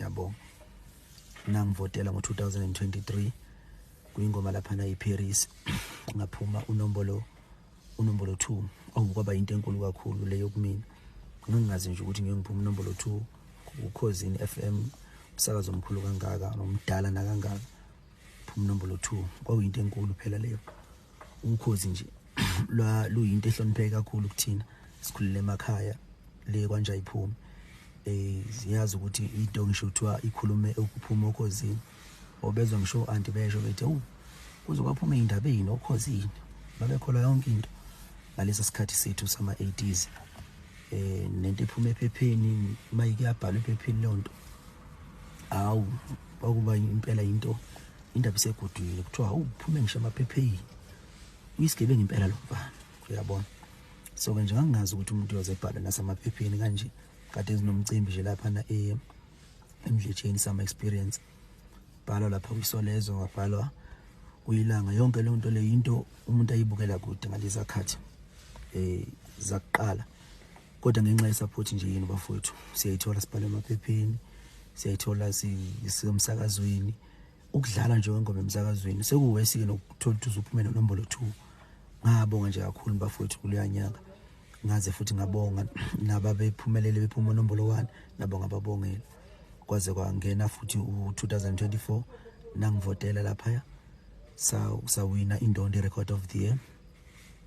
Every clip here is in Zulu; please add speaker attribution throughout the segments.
Speaker 1: Ngiyabonga nangivotela ngo-2023 kuyingoma laphana iParis, ngaphuma unombolo 2. Awu, kwaba into enkulu kakhulu leyo kumina. Ngingazi nje ukuthi ngeke ngiphuma unombolo 2 kuKhozini FM, umsakazo omkhulu kangaka nomdala nakangaka. Phuma unombolo 2, kwakuyinto enkulu phela leyo. Ukhozi nje lwa luyinto ehlonipheke kakhulu kuthina sikhulele emakhaya le kwanja iphume. Ziyazi ukuthi into ngisho kuthiwa ikhulume ukuphuma okhozini, obezwa ngisho anti besho bethi, "Awu, kuze kwaphuma indaba eyini okhozini?" Babekholwa yonke into ngalesa sikhathi sethu sama 80s. Nento ephuma ephepheni, mayike yabhalwa ephepheni leyo nto, hawu, kwakuba impela into indaba isegudwini, kuthiwa, "Hawu, uphume ngisho emaphepheni, uyisigebengu impela lo mfana," uyabona. So ke nje ngangingazi ukuthi umuntu uyoze ebhalwe nasemaphepheni kanje. Kade zinomcimbi nje laphana emdletsheni sama experience, bhalwa lapha kwiSolezwe, ngabhalwa kuyilanga. Yonke leyo nto leyo into umuntu ayibukela kude ngaleza khathi zakuqala, kodwa ngenxa yesupport nje yini bafowethu, siyayithola sibhale emaphepheni, siyayithola sisemsakazweni. Ukudlala nje kwengoma emsakazweni sekuwesi-ke nokuthola ukuthi uzuphume nonombolo 2. Ngabonga nje kakhulu bafowethu kuleya nyaka, ngaze futhi ngabonga nababephumelele bephuma nombolo 1, nabo ngababongela. Kwaze kwangena futhi u-2024, nangivotela laphaya, sawina indondo i-record of the year,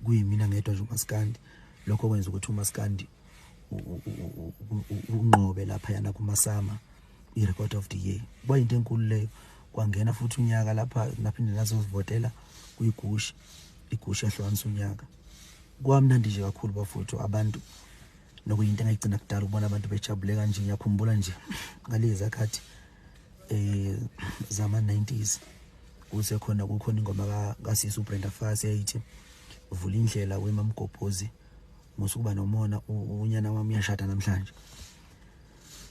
Speaker 1: kuyimina ngedwa nje umaskandi. Lokho kwenza ukuthi umaskandi unqobe laphayana kumaSAMA i-record of the year, kwayinto enkulu leyo. Kwangena futhi unyaka lapha, naphinde nazozivotela kuyigushi, igushi yahlukanisa unyaka. Kwamnandi nje kakhulu bafowethu, abantu nokuyinto engayigcina kudala ukubona abantu bejabule kanje. Ngiyakhumbula nje ngalezi khathi zama 90s, kusekhona kukhona ingoma kaSisi uBrenda Fassie yayithi, "Vula indlela wemamgobhozi, musukuba nomona, unyana wami uyashada namhlanje."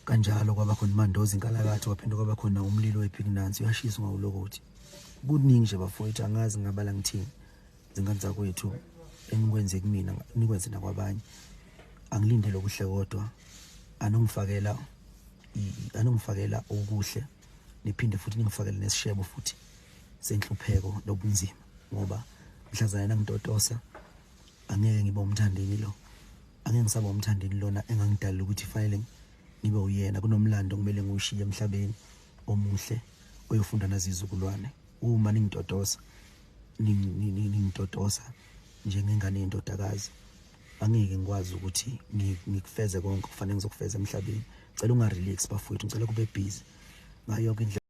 Speaker 1: Kanjalo kwaba khona iMandoza inkalakatha, kwaphinde kwaba khona umlilo wePignancy uyashisa ungawulokothi. Kuningi nje bafowethu, angazi ngabala ngithini. Zingane zakwethu, enikwenze kumina nikwenze nakwabanye. Angilindele okuhle, kodwa anongifakela okuhle, niphinde futhi ningifakele nesishebo futhi senhlupheko nobunzima, ngoba mhlazana nangitotosa angeke ngibe umthandeni lo, angeke ngisaba umthandeni lona engangidalela ukuthi fanele ngibe uyena. Kunomlando kumele ngiwushiye emhlabeni omuhle oyofunda nazizukulwane. Uma ningitotosa, ningitotosa njengengane yendodakazi, angeke ngikwazi ukuthi ngikufeze konke kufanele ngizokufeza emhlabeni. Cela ungarelax bafowethu, ngicela kube busy ngayo yonke indlela.